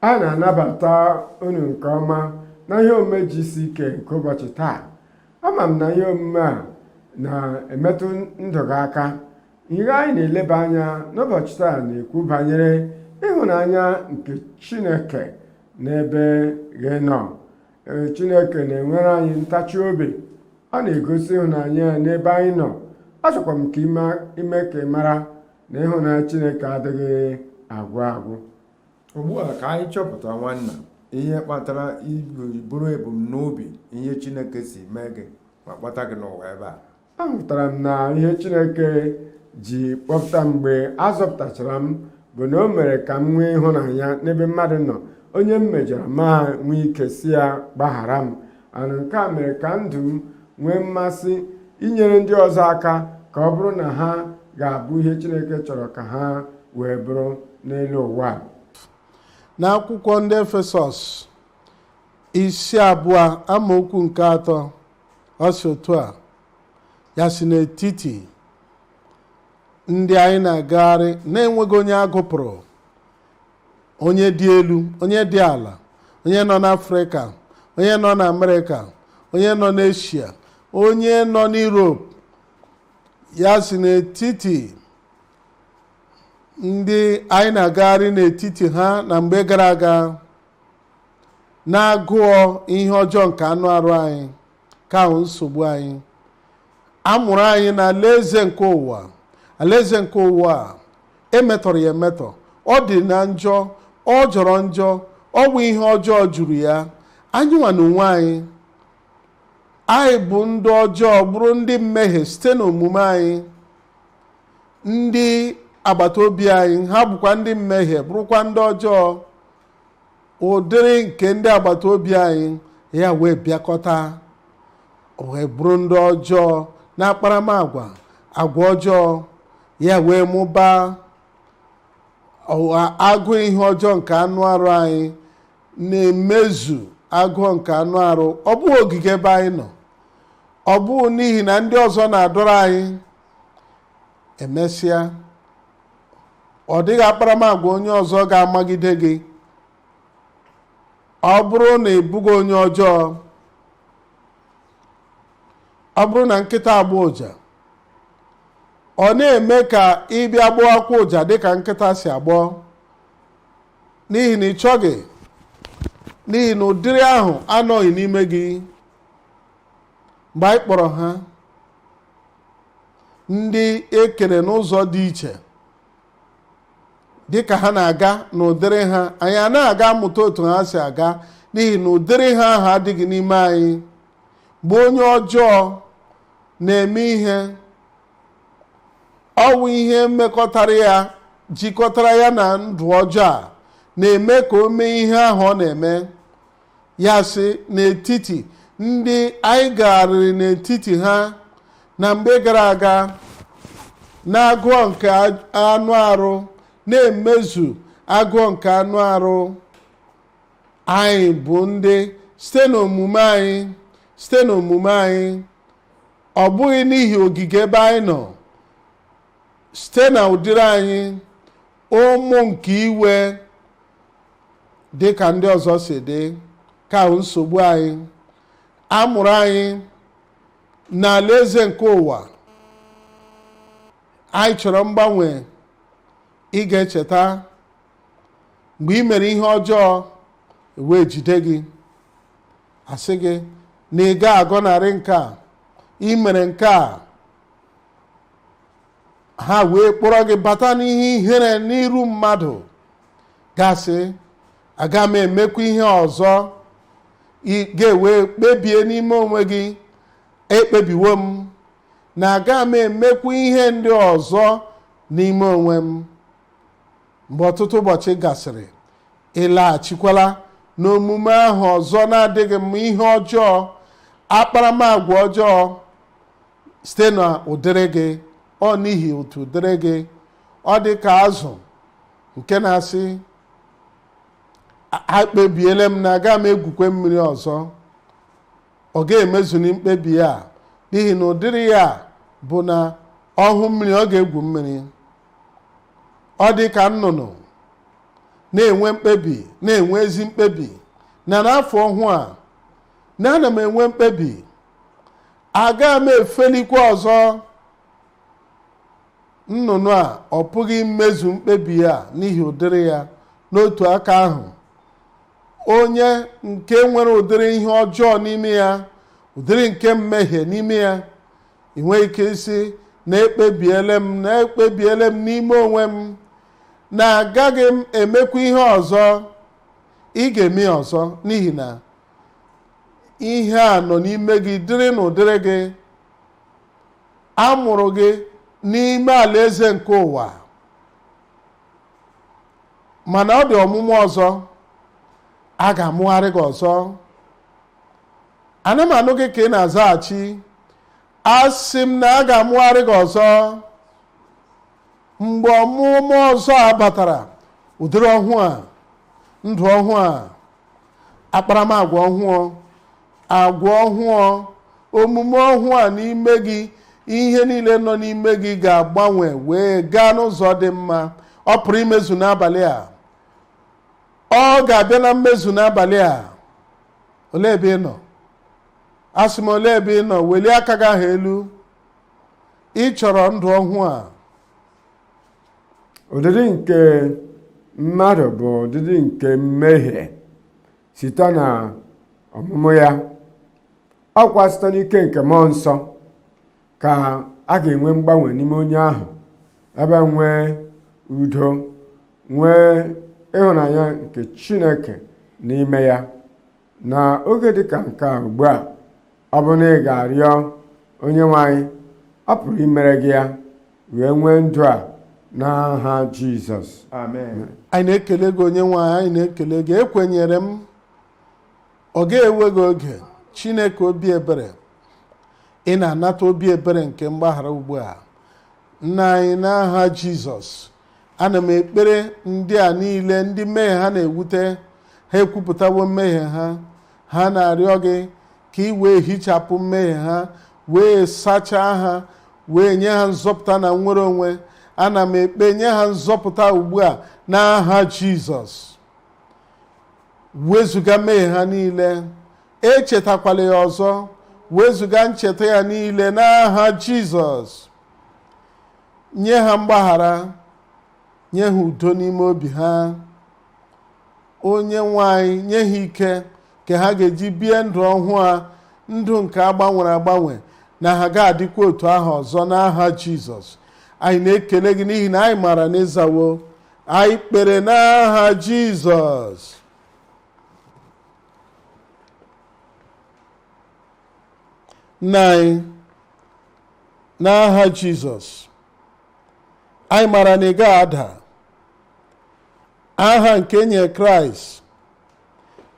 A na-anabata unu nke ọma na ihe omume GCK nke ụbọchị taa. Ama m na ihe omume a na-emetụ ndụ gị aka. Ihe anyị na-eleba anya n'ụbọchị taa na-ekwu banyere ịhụnanya nke Chineke n'ebe gị nọ. Ee, Chineke na-enwere anyị ntachi obi. Ọ na-egosi ịhụnanya ya n'ebe anyị nọ. Achọkwa m ka ime ka ị mara na ịhụnanya Chineke adịghị agwụ agwụ. Ugbu a ka anyị chọpụta, nwanna, ihe kpatara ibu bụrụ ebumnobi ihe Chineke si mee gị ma kpọta gị n'ụwa ebe a. Ahụtara m na ihe Chineke ji kpọpụta mgbe a zọpụtachara m bụ na o mere ka m nwee ịhụnanya n'ebe mmadụ nọ. Onye m mejọrọ ma nwee ike si ya gbaghara m. Anụ nke a mere ka ndụ m nwee mmasị inyere ndị ọzọ aka ka ọ bụrụ na ha ga-abụ ihe Chineke chọrọ ka ha wee bụrụ n'elu ụwa a. N'akwụkwọ ndị Efesọs isi 2 amaokwu nke 3, ọ si otu a: ya si n'etiti ndị anyị na-agagharị na-enweghị onye agụpụrụ, onye dị elu, onye dị ala, onye nọ n'Afrịka, onye nọ n'Amerịka, onye nọ n'Eshia, onye nọ n'Europe, ya si n'etiti ndị anyị na-agagharị n'etiti ha na mgbe gara aga, na-agụọ ihe ọjọọ nke anụ arụ anyị, ka ahụ nsogbu anyị. A mụrụ anyị na alaeze nke ụwa. Alaeze nke ụwa a emetọrọ ya emetọ, ọ dị na njọ, ọ jọrọ njọ, ọ bụ ihe ọjọọ juru ya. Anyị nwa na onwe anyị, anyị bụ ndị ọjọọ, bụrụ ndị mmehie site n'omume anyị. Ndị agbata obi anyị, ha bụkwa ndị mmehie, bụrụkwa ndị ọjọọ. Ụdịrị nke ndị agbata obi anyị ya wee bịakọta wee bụrụ ndị ọjọọ na akparamagwa, agwa ọjọọ ya wee mụbaa. Agụụ ihe ọjọọ nke anụ arụ anyị na-emezu agụụ nke anụ arụ. Ọ bụghị ogige ebe anyị nọ, ọ bụghị n'ihi na ndị ọzọ na-adọrọ anyị. Emesịa, ọ dịghị akparamagwa onye ọzọ ga-amagide gị. Ọ bụrụ na ị bụghị onye ọjọọ, ọ bụrụ na nkịta agba ụja, ọ na-eme ka ị bịa gbọwakwa ụja dịka nkịta si agbọ, n'ihi na ị chọghị, n'ihi na ụdịrị ahụ anọghị n'ime gị. Mgbe anyị kpọrọ ha ndị ekere n'ụzọ dị iche, dịka ha na-aga n'ụdịrị ha, anyị a na-aga amụta otu ha si aga, n'ihi na ụdịrị ha ahụ adịghị n'ime anyị. Mgbe onye ọjọọ na-eme ihe, ọ bụ ihe mmekọtara ya jikọtara ya na ndụ ọjọọ a na-eme ka o mee ihe ahụ ọ na-eme. Ya sị n'etiti ndị anyị gagharịrị n'etiti ha na mgbe gara aga, na-agụọ nke anụ arụ, na-emezu agụọ nke anụ arụ anyị, bụ ndị site n'omume anyị, site n'omume anyị, ọ bụghị n'ihi ogige ebe anyị nọ, site na ụdịrị anyị, ụmụ nke iwe dị ka ndị ọzọ si dị, ka ahụ nsogbu anyị. A mụrụ anyị n'alaeze nke ụwa. Anyị chọrọ mgbanwe. Ị ga-echeta mgbe ị mere ihe ọjọọ, wee jide gị, asị gị na ị ga-agọnarị nke a, ị mere nke a, ha wee kpọrọ gị bata n'ihe ihere n'iru mmadụ, gasị aga m emekwa ihe ọzọ. Ị ga-ewe kpebie n'ime onwe gị, ekpebiwo m na aga m emekwa ihe ndị ọzọ n'ime onwe m. Mgbe ọtụtụ ụbọchị gasịrị, ị laghachikwala n'omume ahụ ọzọ na-adịghị mma, ihe ọjọọ, akparamagwa ọjọọ site na ụdịrị gị. Ọ n'ihi otu ụdịrị gị, ọ dị ka azụ nke na-asị, akpebiela m na aga m egwukwe mmiri ọzọ. Ọ ga-emezu na mkpebi ya, n'ihi na ụdịrị ya bụ na ọhụ mmiri, ọ ga-egwu mmiri. Ọ dị ka nnụnụ Na-enwe mkpebi, na-enwe ezi mkpebi na n'afọ ọhụụ a, na ana m enwe mkpebi, agaghị m efelikwa ọzọ. Nnụnụ a ọ pụghị imezu mkpebi ya n'ihi ụdịrị ya. N'otu aka ahụ, onye nke nwere ụdịrị ihe ọjọọ n'ime ya, ụdịrị nke mmehie n'ime ya, ị nweghị ike isi na ekpebiele m, na ekpebiele m n'ime onwe m na agaghị m emekwa ihe ọzọ. Ị ga-eme ya ọzọ, n'ihi na ihe a nọ n'ime gị dịrị n'ụdịrị gị. A mụrụ gị n'ime alaeze nke ụwa, mana ọ dị ọmụmụ ọzọ, a ga-amụgharị gị ọzọ. Ana m anụ gị ka ị na-azaghachi, asị m na a ga-amụgharị gị ọzọ. Mgbe ọmụmụ ọzọ a batara, ụdịrị ọhụụ a, ndụ ọhụụ a, akparamagwa ọhụụ, agwa ọhụụ, omume ọhụụ a n'ime gị, ihe niile nọ n'ime gị ga-agbanwe wee gaa n'ụzọ dị mma. Ọ pụrụ imezu n'abalị a, ọ ga-abịa na mmezu n'abalị a. Olee ebe ị nọ? Asị m, olee ebe ị nọ? Welie aka gị ahụ elu. Ị chọrọ ndụ ọhụụ a? Ụdịdị nke mmadụ bụ ụdịdị nke mmehie site na ọmụmụ ya. Ọkwa site n'ike nke mmụọ nsọ ka a ga-enwe mgbanwe n'ime onye ahụ, ebe nwee udo, nwee ịhụnanya nke Chineke n'ime ya. Na oge dịka nke a ugbu a, ọ bụ na ị ga-arịọ onye nwe anyị, ọ pụrụ imere gị ya, wee nwee ndụ a n'aha Jizọs. Amen. Anyị na-ekele gị, onye nwe anyị, anyị na-ekele gị. Ekwenyere m ọ ga-ewe gị oge. Chineke obi ebere, ị na-anata obi ebere nke mgbaghara ugbu a. Nna anyị, n'aha Jizọs, ana m ekpere ndị a niile, ndị mmehie ha na-ewute ha, ekwupụtawo mmehie ha, ha na-arịọ gị ka ị wee hichapụ mmehie ha, wee sachaa ha, wee nye ha nzọpụta na nnwere onwe. Ana m ekpe nye ha nzọpụta ugbu a n'aha Jizọs. Wezụga mmehie ha niile, echetakwala ya ọzọ, wezụga ncheta ya niile n'aha Jizọs. Nye ha mgbaghara, nye ha udo n'ime obi ha. Onye nwe anyị, nye ha ike ka ha ga-eji bie ndụ ọhụụ a, ndụ nke agbanwere agbanwe, na ha ga-adịkwa otu ahụ ọzọ n'aha Jizọs. Anyị na-ekele gị n'ihi na anyị maara na ịzawo anyị kpere n'aha Jizọs. Nna anyị, n'aha Jizọs, anyị maara na ị gaghị ada. Aha nke nye Kraịst,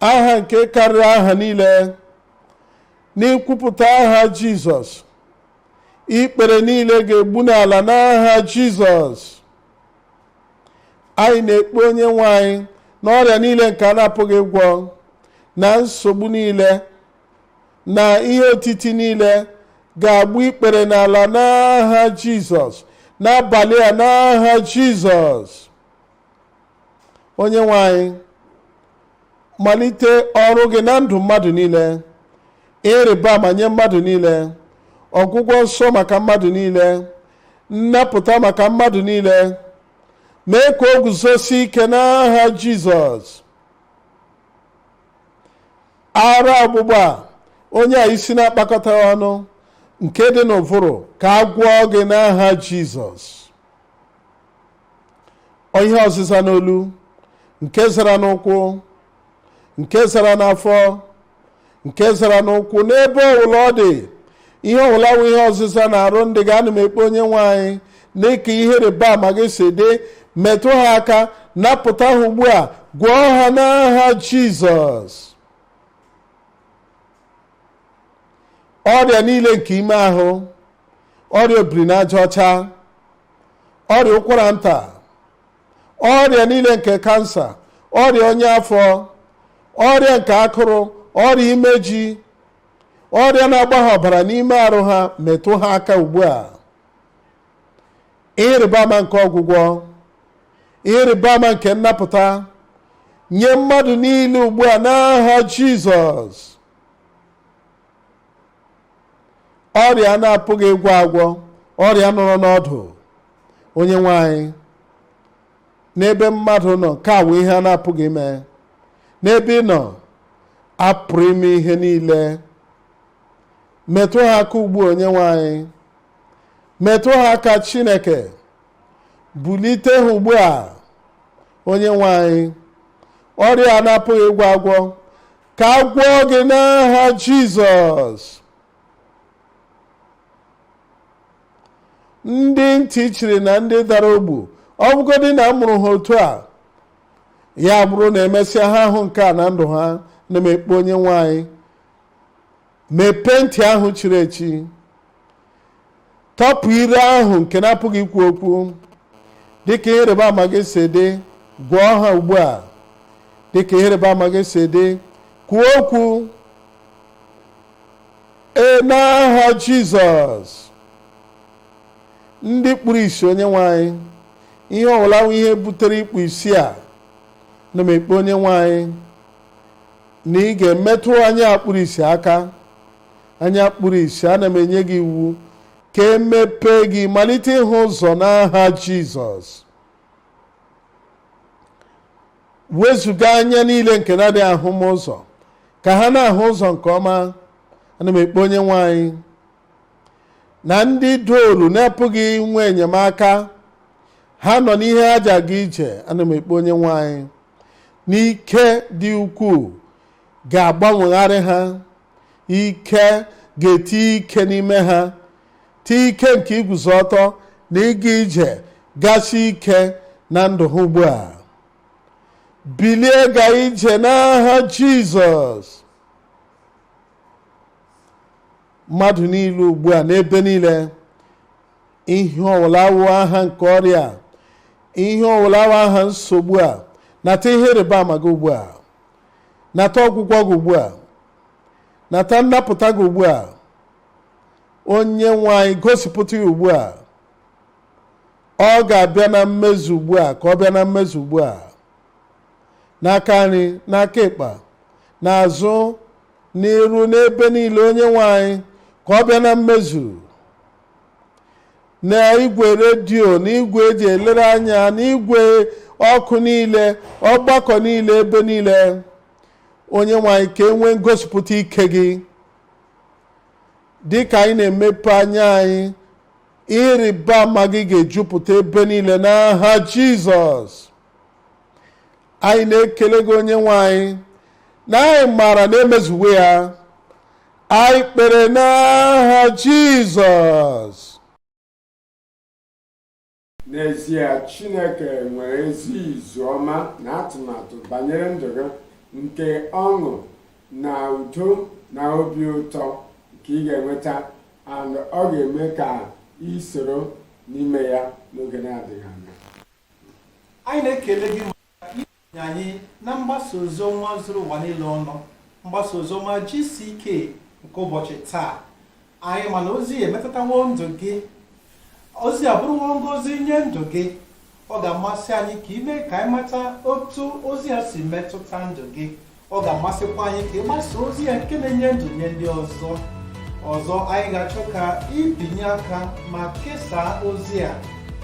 aha nke karịrị aha niile, n'ikwupụta aha Jizọs, ikpere niile ga-egbu n'ala n'aha Jizọs. Anyị na-ekpe onye nwe anyị na ọrịa niile nke a na-apụghị ịgwọ, na nsogbu niile na ihe otiti niile ga-agbu ikpere n'ala n'aha Jizọs n'abalị a, n'aha Jizọs. Onye nwe anyị, malite ọrụ gị na ndụ mmadụ niile, ịrịba ama nye mmadụ niile, ọgwụgwọ nsọ maka mmadụ niile, nnapụta maka mmadụ niile. Mee ka o guzosie ike n'aha Jizọs. Ara ọgbụgba onye a isi na-akpakọta ọnụ nke dị n'ụvụrụ, ka a gwọọ gị n'aha Jizọs. Ihe ọzịza n'olu, nke zara n'ụkwụ, nke zara n'afọ, nke zara n'ụkwụ, n'ebe ọbụla ọ dị, ihe ọbụla wụ ihe ọzịza na-arụ ndị gị, ana m ekpe onye nwe anyị n'ịka ihe rịba ama gị si dị, metụ ha aka, napụta ha ugbu a, gwọọ ha n'aha Jizọs. Ọrịa niile nke ime ahụ, ọrịa obiri n'aja ọcha, ọrịa ụkwara nta, ọrịa niile nke kansa, ọrịa ọnya afọ, ọrịa nke akụrụ, ọrịa imeji, ọrịa na-agba ha ọbara n'ime arụ ha, metụ ha aka ugbu a. Ịrịba ama nke ọgwụgwọ, ịrịba ama nke nnapụta, Nye mmadụ niile ugbu a n'aha Jizọs. Ọrịa na-apụghị ịgwọ agwọ, ọrịa nọrọ n'ọdụ, onye nwe anyị, n'ebe mmadụ nọ, nke a wụ ihe a na-apụghị ime. N'ebe ị nọ, apụrụ ime ihe niile. Metụ ha aka ugbu a, onye nwe anyị. Metụ ha aka, Chineke. Bulite ha ugbu a, onye nwe anyị. Ọrịa a na-apụghị ịgwọ agwọ, ka a gwọọ gị n'aha Jizọs. Ndị ntị chiri na ndị dara ogbu, ọ bụgodị na a mụrụ ha otu a, ya bụrụ na emesịa ha hụ nke a na ndụ ha, na m ekpe onye nwe anyị, mepee ntị ahụ chiri echi, tọpụ ire ahụ nke na-apụghị ikwu okwu, dịka ihe ịrịba ama gị si dị, gwọọ ha ugbu a, dịka ihe ịrịba ama gị si dị, kwuo okwu. Ee, n'aha Jizọs. Ndị kpuru isi, onye nwe anyị, ihe ọbụla wụ ihe butere ikpu isi a, na m ekpe onye nwe anyị na ị ga-emetụ anya kpuru isi aka. Anya kpuru isi, ana m enye gị iwu ka emepee gị, malite ịhụ ụzọ n'aha Jizọs. Wezuga anya niile nke na-adịghị ahụ m ụzọ, ka ha na-ahụ ụzọ nke ọma. Ana m ekpe onye nwe anyị na ndị dolu na-apụghị inwe enyemaka, ha nọ n'ihe ha ji aga ije. Ana m ekpe onye nwe anyị n'ike dị ukwuu ga-agbanwegharị ha, ike ga-eti ike n'ime ha, tie ike nke iguzo ọtọ na ịga ije gasị ike na ndụ ha ugbu a. Bilie gaa ije n'aha Jizọs. Mmadụ niile ugbu a n'ebe niile, ihe ọwụla wụ aha nke ọrịa, ihe ọwụla wụ aha nsogbu a, nata ihe ịrịba ama gị ugbu a, nata ọgwụgwọ gị ugbu a, nata nnapụta gị ugbu a. Onye nwe anyị gosipụta ya ugbu a. Ọ ga-abịa na mmezu ugbu a, ka ọ bịa na mmezu ugbu a, n'aka nri, n'aka ịkpa, n'azụ, n'iru, n'ebe niile. Onye nwe anyị, ka ọ bịa na mmezu na igwe redio, na igwe eji elere anya, na igwe ọkụ niile, ọgbakọ niile, ebe niile. Onye nwe anyị, ka e nwee ngosipụta ike gị dị ka anyị na-emepe anya anyị. Ịrịba ama gị ga-ejupụta ebe niile n'aha Jizọs. Anyị na-ekele gị, onye nwe anyị, na anyị maara na emezuwe ya. Anyị kpere n'aha Jizọs. N'ezie, Chineke nwere ezi izu ọma na atụmatụ banyere ndụ gị nke ọṅụ na udo na obi ụtọ nke ị ga-enweta, and ọ ga-eme ka ị soro n'ime ya n'oge na-adịghị anya. Anyị na-ekele gị maka isonye anyị na mgbasa ozi ọma zuru ụwa niile ọnụ, mgbasa ozi ọma GCK nke ụbọchị taa. Anyị ma na ozi emetụtawo ndụ gị, ozi abụrụwo ngọzi nye ndụ gị. Ọ ga-amasị anyị ka ime ka anyị mata otu ozi a si metụta ndụ gị. Ọ ga-amasịkwa anyị ka ị gbasa ozi ya nke na-enye ndụ nye ndị ọzọ. Ọzọ, anyị ga-achọ ka ibinye aka ma kesaa ozi a,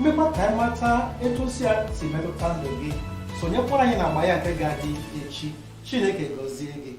mekwa ka anyị mata etu ozi a si metụta ndụ gị. Sonyekwara anyị na agba ya nke ga-adị echi. Chineke gọzie gị.